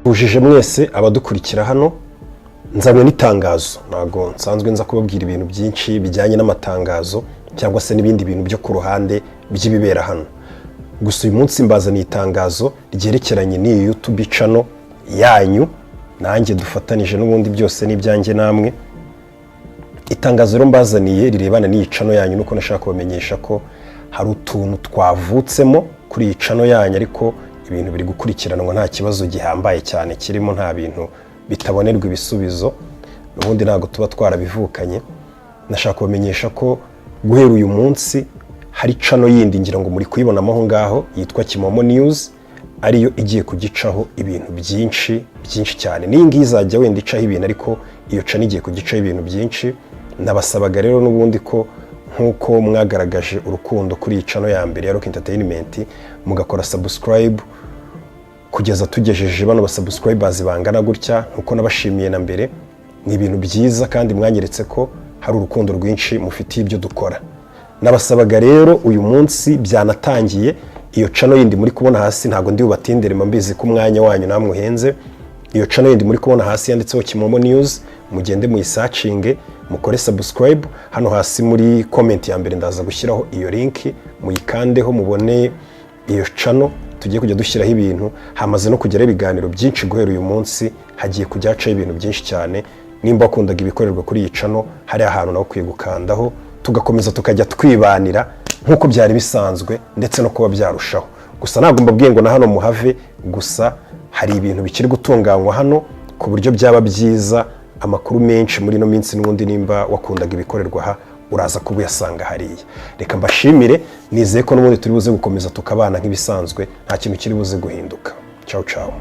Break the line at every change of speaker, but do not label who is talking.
Bujije mwese abadukurikira hano, nzanywe n'itangazo. Ntabwo nsanzwe nza kubabwira ibintu byinshi bijyanye n'amatangazo cyangwa se n'ibindi bintu byo ku ruhande by'ibibera hano. Gusa uyu munsi mbazaniye itangazo ryerekeranye n'iyi YouTube channel yanyu, nanjye dufatanije n'ubundi, byose n'ibyanjye namwe. Itangazo rero mbazaniye rirebana n'iyi channel yanyu, nuko nashaka kubamenyesha ko hari utuntu twavutsemo kuri iyi channel yanyu, ariko ibintu biri gukurikiranwa, nta kibazo gihambaye cyane kirimo, nta bintu bitabonerwa ibisubizo, ubundi ntabwo tuba twarabivukanye. Nashaka kubamenyesha ko guhera uyu munsi hari channel yindi, ngira ngo muri kuyibonamo aho ngaho, yitwa Kimomo News, ariyo igiye kugicaho ibintu byinshi byinshi cyane. N'iyi ngiyi izajya wenda icaho ibintu, ariko iyo channel igiye kugicaho ibintu byinshi. Nabasabaga rero n'ubundi ko nk'uko mwagaragaje urukundo kuri iyi channel ya mbere ya Rock Entertainment, mugakora subscribe kugeza tugejeje bano ba subscribers bangana gutya, nkuko nabashimiye na mbere, ni ibintu byiza kandi mwanyeretse ko hari urukundo rwinshi mufitiye ibyo dukora. Nabasabaga rero, uyu munsi byanatangiye, iyo channel yindi muri kubona hasi, ntabwo ndi bubatindire, mbizi ko umwanya wanyu namwe uhenze. Iyo channel yindi muri kubona hasi yanditseho Kimomo News, mugende muyisearchinge, mukore subscribe. Hano hasi muri comment ya mbere ndaza gushyiraho iyo link, muyikandeho mubone iyo channel tugiye kujya dushyiraho ibintu. Hamaze no kugeraho ibiganiro byinshi. Guhera uyu munsi hagiye kujya hacaho ibintu byinshi cyane. Nimba wakundaga ibikorerwa kuri iyi channel, hari ahantu nawe ukwiye gukandaho, tugakomeza tukajya twibanira nk'uko byari bisanzwe, ndetse no kuba byarushaho. Gusa ntabwo mbabwiye ngo na hano muhave, gusa hari ibintu bikiri gutunganywa hano ku buryo byaba byiza. Amakuru menshi muri ino minsi n'ubundi, nimba wakundaga ibikorerwa aha, uraza kuba uyasanga hariya. Reka mbashimire, nizeye ko n'ubundi turi buze gukomeza tukabana nk'ibisanzwe, nta kintu kiri buze guhinduka. Ciao ciao.